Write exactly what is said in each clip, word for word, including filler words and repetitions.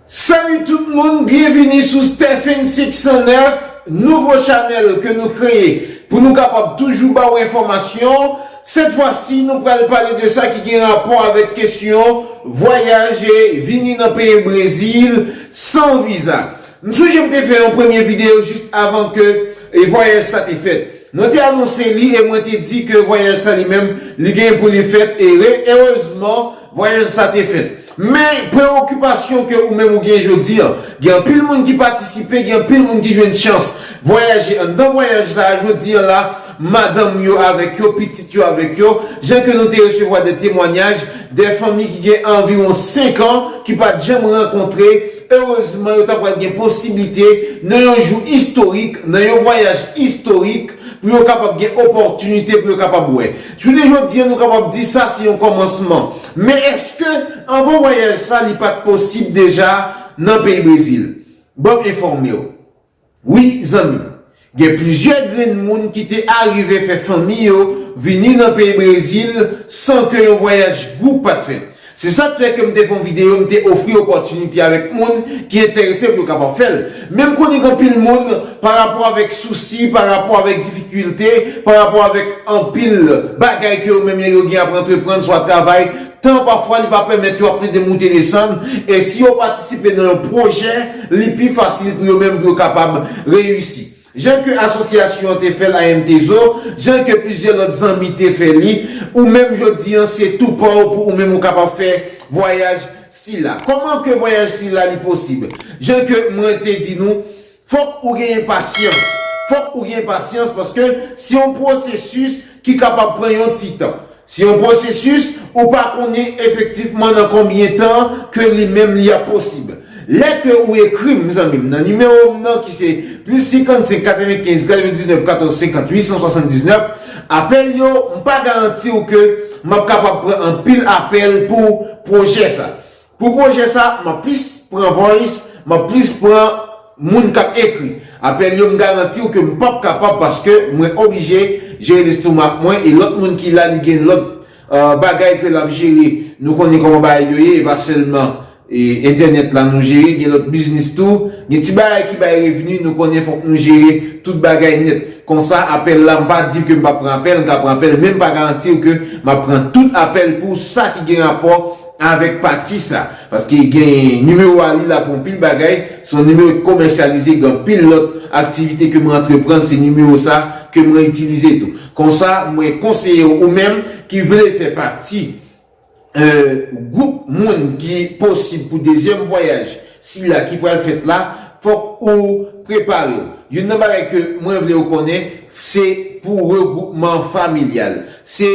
Salut tout moun, byenvini sou Stephen six cent neuf, nouvo chanèl ke nou kreye pou nou kapab toujou ba w enfòmasyon. Sèt fwa si, nou pral pale de sa ki gen rapò avèk kesyon vwayaje vini nan peyi Brezil san viza. M sonje m te fè yon premye videyo jis avan ke e vwayaj sa te fèt. Mwen te anonse li e mwen te di ke vwayaj sa li menm, li gen pou li fèt e re, erezman, vwayaj sa te fèt. Men, preyokipasyon ke ou menm ou gen jodi an, gen anpil moun ki patisipe, gen anpil moun ki jwenn chans vwayaje anndan vwayaj sa a jodi an la, madanm yo avèk yo, pitit yo avèk yo, jan ke nou te resevwa de temwanyaj de fanmi ki gen anviwon senk an, ki pa t janm rankontre, erezman, yo ta pral gen posiblite nan yon jou istorik, nan yon vwayaj istorik, pou yo kapab gen opòtinite, pou yo kapab wè. Jounen jodi an, nou kapab di sa se yon kòmansman. Men èske anvan vwayaj sa, li pa t posib deja nan peyi Brezil? Ban m enfòme w. Wi, zanmi m. Gen plizyè grenn moun ki te arive fè fanmi yo vini nan peyi Brezil san ke yon vwayaj gwoup pa t fèt. Se sa k fè ke m te fè yon videyo, m te ofri opòtinite avèk moun ki enterese pou yo kapab fè l. Men m konnen gen anpil moun, pa rapò avèk sousi, pa rapò avèk difikilte, pa rapò avèk anpil bagay ke yo menm yo gen ap antreprann, swa travay, tan pafwa li pa pèmèt yo ap plede moute desann, e si yo patisipe nan yon pwojè, li pi fasil pou yo menm pou yo kapab reyisi. Jan ke asosyasyon an te fè l, A M T Zo, jan ke plizyè lòt zanmi te fè li, ou menm jodi an, se tou pa w pou ou menm ou kapab fè vwayaj sila. Kòman ke vwayaj sila li posib? Jan ke mwen te di nou, fòk ou genyen pasyans. Fòk ou genyen pasyans paske se yon pwosesis ki kapab pran yon ti tan. Se yon pwosesis ou pa konnen efektivman nan konbyen tan ke li menm li ap posib. Lè ke ou ekri m, zanmi m, nan nimewo m nan ki se plis senkannsenk, katrevenkenz, katrevendiznèf, katòz, senkant, uit san swasanndiznèf, apèl yo, m pa garanti w ke m ap kapab pran anpil apèl pou pwojè sa. Pou pwojè sa, m ap plis pran voice, m ap plis pran moun k ap ekri. Apèl yo, m garanti w ke m p ap kapab paske mwen oblije jere lestomak mwen e lòt moun ki la, li gen lòt, euh, bagay ke l ap jere. Nou konnen kòman bagay yo ye, e pa sèlman, e, entènèt la nou jere, gen lòt biznis tou, gen ti bagay ki bay revni, nou konnen fòk nou jere tout bagay nèt. Konsa, apèl la, m pa di ke m p ap pran apèl, m ka pran apèl, men m pa garanti w ke m ap pran tout apèl pou sa ki gen rapò avèk pati sa. Paske gen nimewo a li la pou anpil bagay, se yon nimewo ki komèsyalize, gen anpil lòt aktivite ke mwen antreprann, se nimewo sa ke mwen itilize tou. Konsa, mwen konseye w, ou menm ki vle fè pati, euh, gwoup moun ki posib pou dezyèm vwayaj sila ki pral fèt la, fòk ou prepare w. Youn nan bagay ke mwen vle w konnen, se pou regwoupman familyal. Se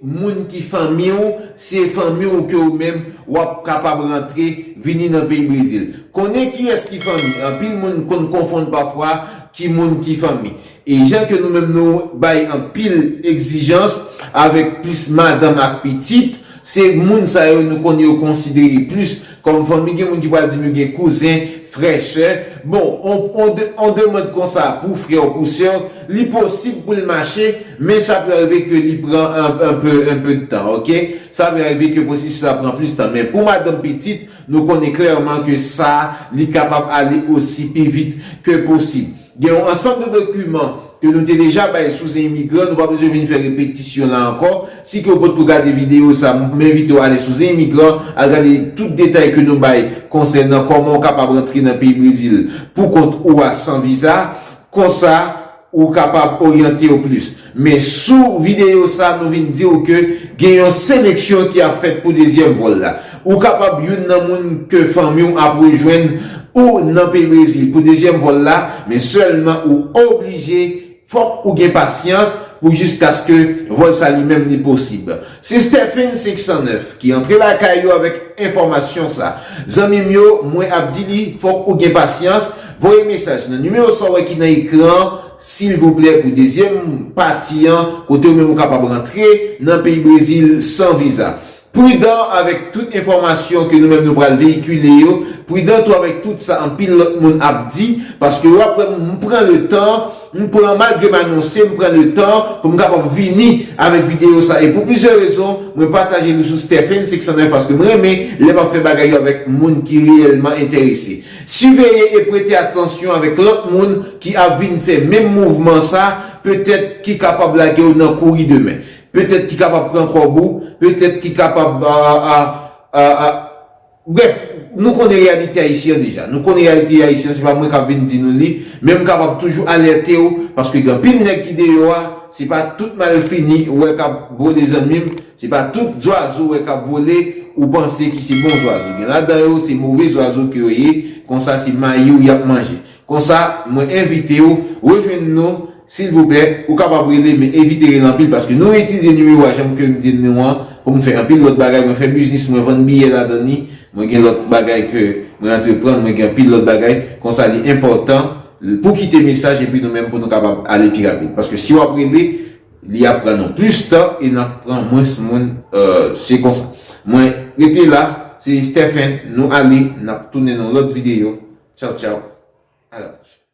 moun ki fanmi w, se fanmi w ke ou menm w ap kapab rantre vini nan peyi Brezil. Konnen kiyès ki fanmi. Anpil moun konn konfonn pafwa ki moun ki fanmi. E jan ke nou menm nou bay anpil egzijans avèk plis madanm ak pitit, se moun sa yo nou konn yo konsidere plis kòm fanmi. Gen moun ki pral di m yo gen kouzen, frè, sè. Bon, on, on, de- on demann konsa pou frè w, pou sè w, li posib pou l mache, men sa pral rive ke li pran un, un peu, un peu de temps, ok? Sa pral rive ke pwosesis sa pran plis tan. Men pou madanm pitit, nou konnen klèman ke sa, li kapab ale osi pi vit ke posib. Gen yon ansanm de dokiman ke nou te deja bay sou Zen Imigran, nou pa bezwen vin fè repetisyon la ankò. Si ke w potko gade videyo sa, m envite w ale sou Zen Imigran, al gade tout detay ke nou bay konsènan kòman w kapab rantre nan peyi Brezil pou kont ou a san viza. Konsa, ou kapab oryante w plis. Men sou videyo sa, nou vin di w ke gen yon seleksyon ki ap fèt pou dezyèm vòl la. Ou kapab youn nan moun ke fanmi w ap rejwenn ou nan peyi Brezil pou dezyèm vòl la, men sèlman ou oblije, fòk ou gen pasyans pou jiskaske vòl sa li menm li posib. Se Stephen senk san nèf ki antre lakay ou avèk enfòmasyon sa. Zanmi m yo, mwen ap di li, fòk ou gen pasyans, voye mesaj nan nimewo sa w wè ki nan ekran, silvouplè, pou dezyèm pati an, kote ou menm ou kapab rantre nan peyi Brezil san viza. Pridan avèk tout enfòmasyon ke nou menm nou pral veyikile yo, pridan tou avèk tout sa anpil lòt moun ap di, paske w ap wè m pran le tan M pran, malgre m anonse, m pran le tan pou m kapab vini avèk videyo sa. E pou plizyè rezon, mwen pataje li sou Stephen six oh nine paske m renmen lè m ap fè bagay yo avèk moun ki reyèlman enterese. Siveye e prete atansyon avèk lòt moun ki ap vin fè menm mouvman sa, petèt ki kapab lage w nan kouri demen. Petèt ki kapab pran kòb ou, petèt ki kapab, a, a, a, a, brèf, nou konnen reyalite ayisyen an deja. Nou konnen reyalite ayisyen, se pa mwen k ap vin di nou li, men m kapab toujou alète w, paske gen anpil nèg ki deyò a, se pa tout malfini ou wè k ap vole zanmi m, se pa tout zwazo ou wè k ap vole ou panse ki se bon zwazo. Gen ladan yo, se move zwazo ke yo ye, konsa se mayi w y ap manje. Konsa, mwen envite w, rejwenn nou, silvouplè, ou kapab rele, men evite rele anpil, paske nou itilize nimewo a, jan ke m di nou an, pou m fè anpil lòt bagay, mwen fè biznis, mwen vann biyè ladan li, mwen gen lòt bagay ke mwen antreprann, mwen gen anpil lòt bagay, konsa li enpòtan pou kite mesaj epi nou menm pou nou kapab ale pi rapid. Paske si w ap rele, li ap pran nou plis tan e n ap pran mwens moun, euh, se konsa. Mwen rete la, se Stephen, nou ale, n ap tounen nan lòt videyo. Tchaw, tchaw. A la pwòchèn.